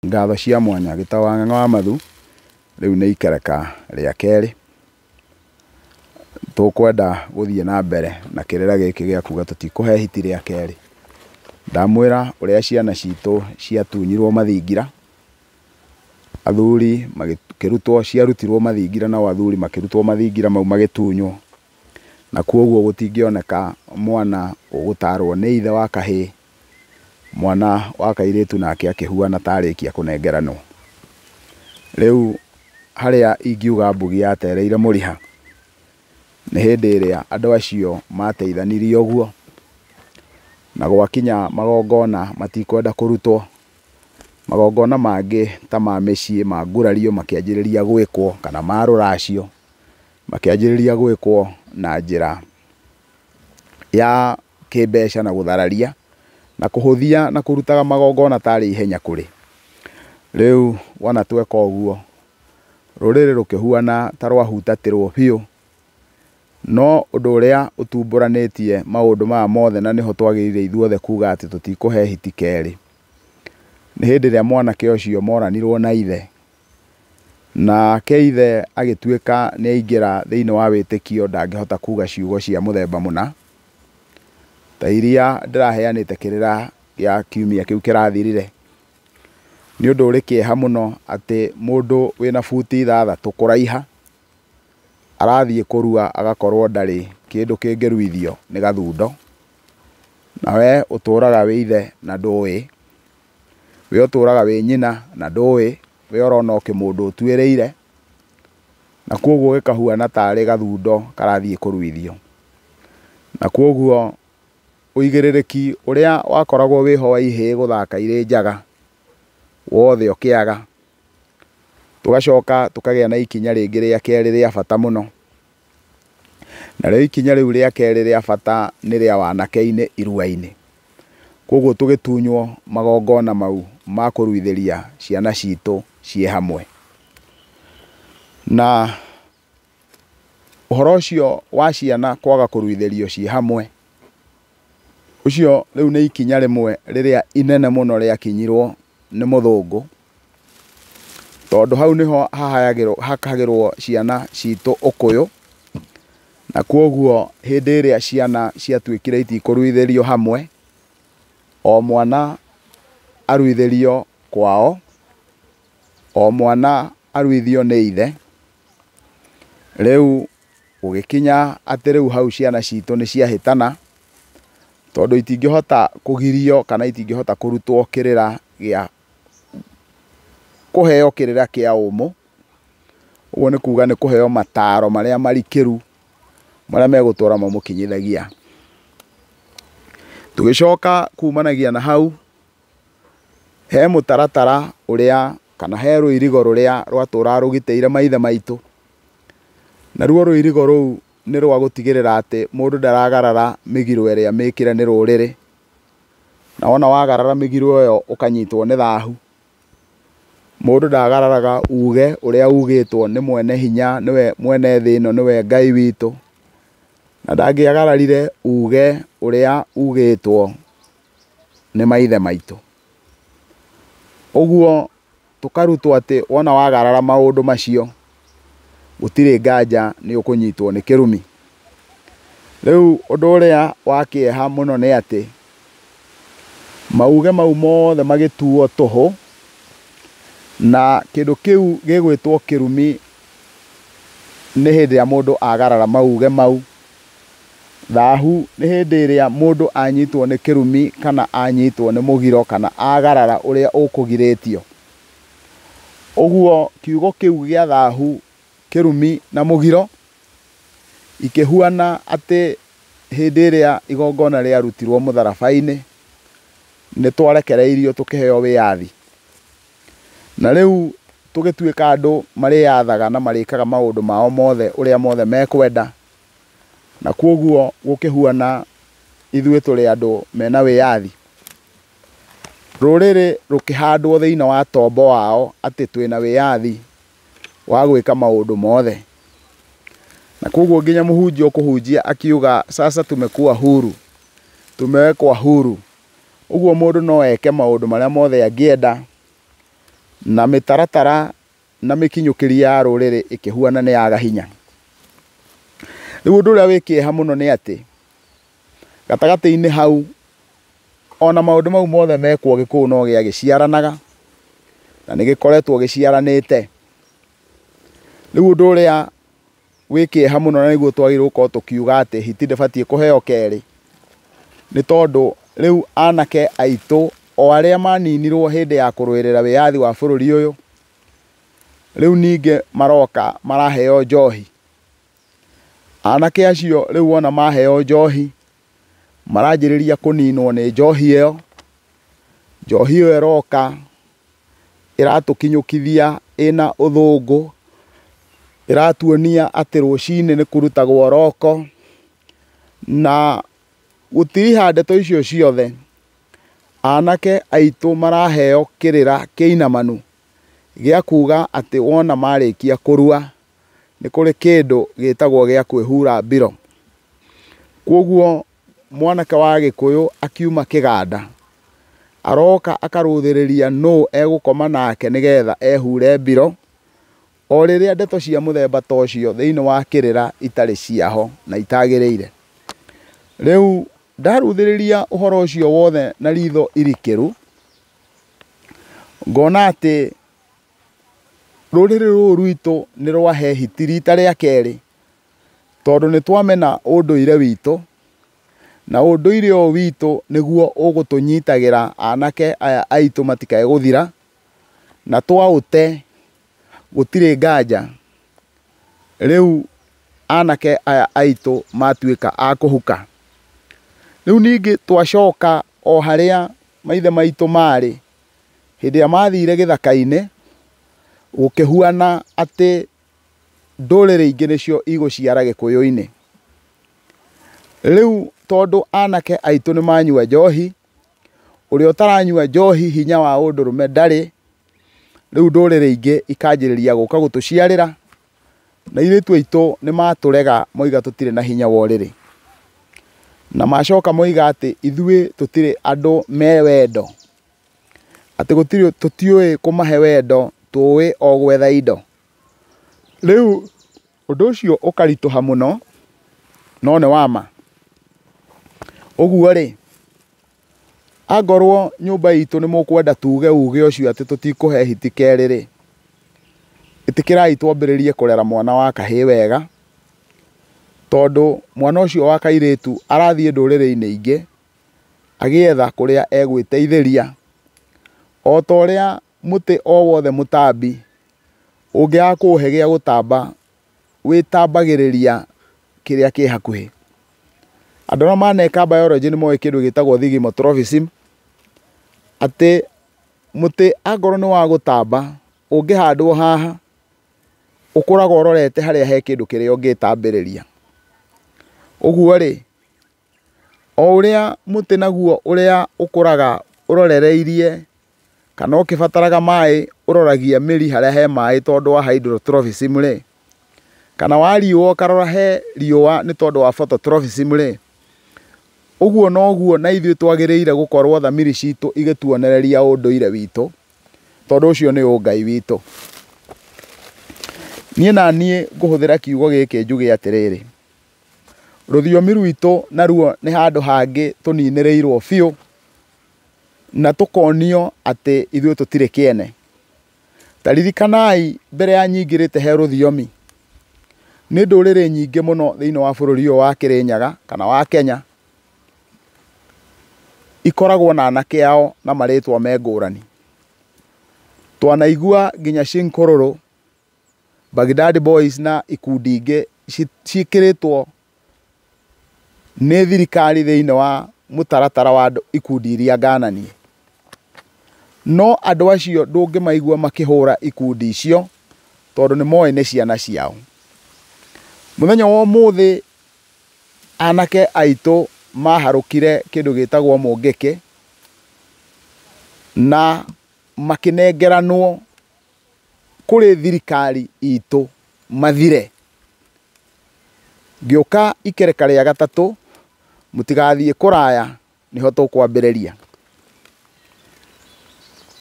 Ngatho cia mwanya Gĩtaũ wa Ng'ang'a wa Mathu rĩu nĩ ikereka rĩa kerĩ. Tũkwenda gũthiĩ na mbere na kĩrĩra gĩkĩ gĩa kuga tũtikũhe hiti rĩa kerĩ. Ndamwĩra ũrĩa ciana citũ ciatunyirwo mathingira, athuri makĩrutwo, ciarutirwo mathingira nao athuri makĩrutwo mathingira mau magĩtunywo, na koguo gũtingĩoneka mwana ũgũtarwo nĩ ithe wa kahĩĩ, mwana wa kairĩtu nake akĩhuana ta arĩkia kũnengeranwo. Rĩu harĩa ingiuga mbugi yatereire mũriha, nĩ hĩndĩ ĩrĩa andũ acio mateithanirie ũguo, na gwakinya magongona matikwenda kũrutwo, magongona mangĩ ta ma mĩciĩ ma ngurario makĩanjĩrĩria gwĩkwo, kana ma rũracio makĩanjĩrĩria gwĩkwo na njĩra ya kĩmbeca na gũthararia na kũhũthia na kũrutaga magongona tarĩ ihenya kũrĩ. Rĩu wona tweka ũguo, rũrĩrĩ rũkĩhuana ta rwahutatĩrwo biũ, no ũndũ ũrĩa ũtumbũranĩtie maũndũ maya mothe na nĩho twagĩrĩire ithuothe kuga atĩ tũtikũhe hiti kerĩ, nĩ hĩndĩ ĩrĩa mwanake ũcio moranirwo na ithe, nake ithe agĩtuĩka nĩ aingĩra thĩinĩ wa wĩtĩkio ndangĩhota kuga ciugo cia mũthemba mũna, ta iria ndĩraheanĩte kĩrĩra gĩa kiumia kĩu kĩrathirire. Nĩ ũndũ ũrĩ kĩeha mũno atĩ mũndũ wĩna buti 6 kũraiha arathiĩ kũrua agakorwo ndarĩ kĩndũ kĩngĩruithio nĩ gathundo, na we ũtũraga wĩ ithe na ndũĩ, we ũtũraga wĩ nyina na ndũĩ, we ũrona o kĩmũndũ ũtuĩrĩire, na koguo gĩkahuana tarĩ gathundo karathiĩ kũruithio. Na koguo ũigĩrĩrĩki ũrĩa wakoragwo wĩho wa ihĩĩ gũthaka irĩ njaga wothe ũkĩaga. Tũgacoka tũkagĩa na ikinya rĩngĩ rĩa kerĩ rĩa bata mũno, narĩo ikinya rĩu rĩa kerĩ rĩa bata nĩ rĩa wanake-inĩ irua-inĩ. Koguo tũgĩtunywo magongona mau ma kũruithĩria ciana citũ ciĩ hamwe. Na ũhoro ũcio wa ciana kwaga kũruithĩrio ciĩ hamwe, ũcio rĩu nĩ ikinya rĩmwe rĩrĩa inene mũno rĩakinyirwo nĩ mũthũngũ, tondũ hau nĩho hakagĩrwo ciana citũ ũkũyũ, na koguo hĩndĩ ĩrĩa ciana ciatuĩkire itikũruithĩrio hamwe, o mwana aruithĩrio kwao, o mwana aruithio nĩ ithe. Rĩu gũgĩkinya atĩ rĩu hau ciana citũ nĩ ciahĩtana, tondũ itingĩhota kũgirio kana itingĩhota kũrutwo kĩrĩra gĩa kũheo kĩrĩra kĩa ũmũ. Ũguo nĩ kuga nĩ kũheo mataro marĩa marikĩru marĩa megũtũra mamũkinyithagia. Tũgĩcoka kumanagia na hau, he mũtaratara ũrĩa kana he rũirigo rũrĩa rwatũraga rũgitĩire maithe maitũ, naruo rũirigo rũu nĩ rwa gũtigĩrĩra atĩ mũndũ ndaragarara mĩgiro ĩrĩa mĩkĩre nĩ rũrĩrĩ, na wona wagarara mĩgiro ĩyo ũkanyitwo nĩ thahu. Mũndũ ndagararaga uge ũrĩa ugĩtwo nĩ mwene hinya, nĩwe mwene thĩ ĩno, nĩwe Ngai witũ, na ndangĩagararire uge ũrĩa ugĩtwo nĩ maithe maitũ. Ũguo tũkarutwo atĩ wona wagarara maũndũ macio gũtirĩ nganja nĩ ũkũnyitwo nĩ kĩrumi. Rĩu ũndũ ũrĩa wa kĩeha mũno nĩ atĩ mauge mau mothe magĩtuo tũhũ, na kĩndũ kĩu gĩgwĩtwo kĩrumi nĩ hĩndĩ ĩrĩa mũndũ agarara mauge mau. Thahu nĩ hĩndĩ ĩrĩa mũndũ anyitwo nĩ kĩrumi kana anyitwo nĩ mũgiro kana agarara ũrĩa ũkũgirĩtio. Ũguo kiugo kĩu gĩa thahu, kĩrumi na mũgiro ikĩhuana atĩ hĩndĩ ĩrĩa igongona rĩarutirwo mũtharaba-inĩ nĩ twarekereirio tũkĩheo wĩyathi. Na rĩu tũgĩtuĩka andũ marĩyathaga na marĩkaga maũndũ mao mothe ũrĩa mothe mekwenda, na koguo gũkĩhuana ithuĩ tũrĩ andũ mena wĩyathi. Rũrĩrĩ rũkĩhandwo thĩinĩ wa tombo wao atĩ twĩna wĩyathi wa gwĩka maũndũ mothe, na koguo nginya mũhunjia ũkũhunjia akiuga sasa tumekuwa huru, tumewekwa huru. Ũguo mũndũ no eke maũndũ marĩa mothe angĩenda, Na mĩtaratara na mĩkinyũkĩrie ya rũrĩrĩ ĩkĩhuana nĩ yaga hinya. Rĩu ũndũ ũrĩa wĩ kĩeha mũno nĩ atĩ gatagatĩ-inĩ hau ona maũndũ mau mothe mekwo Gĩkũyũ no gĩagĩciaranaga na nĩ gĩkoretwo gĩciaranĩte. Rĩu ũndũ ũrĩa wĩ kĩeha mũno na nĩguo twagĩrĩirwo gũkorwo tũkiuga atĩ hiti ndĩbatiĩ kũheo kerĩ, nĩ tondũ rĩu anake aitũ o arĩa maninirwo hĩndĩ ya kũrũĩrĩra wĩyathi wa bũrũri ũyũ, rĩu ningĩ maroka maraheo njohi. Anake acio rĩu wona maheo njohi, maranjĩrĩria kũninwo nĩ njohi ĩyo. Njohi ĩyo ĩroka ĩratũkinyũkithia ĩna ũthũngũ, ĩratuonia atĩ rũcinĩ nĩ kũrutagwo roko, na gũtiriha ndeto icio ciothe, anake aitũ maraheo kĩrĩra kĩinamanu gĩa kuga atĩ wona marĩkia kũrua nĩ kũrĩ kĩndũ gĩtagwo gĩa kwĩhura mbiro. Koguo mwanake wa Gĩkũyũ akiuma kĩganda aroka akarũthĩrĩria nũ egũkoma nake nĩgetha ehure mbiro, o rĩrĩa ndeto cia mũthemba ta ũcio thĩinĩ wa kĩrĩra itarĩ ciaho na itagĩrĩire. Rĩu ndarũthĩrĩria ũhoro ũcio wothe na ritho irikĩru, ngona atĩ rũrĩrĩ rũrũ rwitũ nĩ rwahe hiti rita rĩa kerĩ, tondũ nĩ twamena ũndũire witũ, na ũndũire ũyũ witũ nĩguo ũgũtũnyitagĩra anake aya aitũ matikae gũthira, na twaũte gũtirĩ nganja rĩu anake aya aitũ matuĩka a kũhuka. Rĩu ningĩ twacoka o harĩa maithe maitũ marĩ hĩndĩ ĩrĩa mathire gĩthaka-inĩ, gũkĩhuana atĩ ndũrĩrĩ ingĩ nĩcio igũciara Gĩkũyũ-inĩ. Rĩu tondũ anake aitũ nĩ manyua njohi, ũrĩa ũtaranyua njohi hinya wa ũndũrũme ndarĩ, rĩu ndũrĩrĩ ingĩ ikanjĩrĩria gũka gũtũciarĩra, na airĩtu aitũ nĩ matũrega moiga tũtirĩ na hinya wa ũrĩrĩ. Na macoka moiga atĩ ithuĩ tũtirĩ andũ me wendo, atĩ gũtirĩ tũtiũĩ kũmahe wendo, tũĩ o gwetha indo. Rĩu ũndũ ũcio ũkaritũha mũno, no nĩ wa ma. Ũguo rĩ, angorwo nyũmba itũ nĩ mũkwenda tuge uge ũcio atĩ tũtikũhe hiti kerĩ rĩ, ĩtĩkĩrai twambĩrĩrie kũrera mwana wa kahĩĩ wega, tondũ mwana ũcio wa kairĩtu arathiĩ ndũrĩrĩ-inĩ ingĩ agĩetha kũrĩa egwĩteithĩria, o ta ũrĩa mũtĩ o wothe mũtambi ũngĩaga kũũhe gĩa gũtamba wĩtambagĩrĩria kĩrĩa kĩ hakuhĩ. Andũ arĩa maneka biology nĩ moĩ kĩndũ gĩtagwo thigmotropism, atĩ mũtĩ angorwo nĩ wa gũtamba ũngĩhandwo haha ũkũraga ũrorete harĩa he kĩndũ kĩrĩa ũngĩtambĩrĩria. Ũguo rĩ, o ũrĩa mũtĩ naguo ũrĩa ũkũraga ũrorereirie kana ũkĩbataraga maĩ ũroragia mĩri harĩa he maĩ tondũ wa hydrotropism rĩ, kana wa riũa ũkarora he riũa nĩ tondũ wa phototropism rĩ, ũguo noguo na ithuĩ twagĩrĩire gũkorwo thamiri citũ igĩtuonereria ũndũire witũ, tondũ ũcio nĩ ũngai witũ. Niĩ na niĩ ngũhũthĩra kiugo gĩkĩ njuge atĩrĩrĩ, rũthiomi rwitũ naruo nĩ handũ hangĩ tũninĩrĩirwo biũ na tũkonio atĩ ithuĩ tũtirĩ kĩene. Ta ririkanai mbere ya nyingĩrĩte he rũthiomi, nĩ ndũrĩrĩ nyingĩ mũno thĩinĩ wa bũrũri ũyũ wa Kĩrĩnyaga kana wa Kenya ikoragwo na anake ao na marĩtwa me ngũrani. Twanaigua nginya Shinkororo, Baghdad Boys na ikundi ingĩ ciĩkĩrĩtwo nĩ thirikari thĩinĩ wa mũtaratara wa ikundi iria ngananie. No andũ acio ndũngĩmaigua makĩhũra ikundi icio tondũ nĩ moĩ nĩ ciana ciao. Mũthenya wa ũmũthĩ anake aitũ maharũkire kĩndũ gĩtagwo mũngĩkĩ na makĩnengeranwo kũrĩ thirikari itũ mathire. Ngĩũka ikereka rĩa gatatũ, mũtigathiĩ kũraya nĩho tũkwambĩrĩria.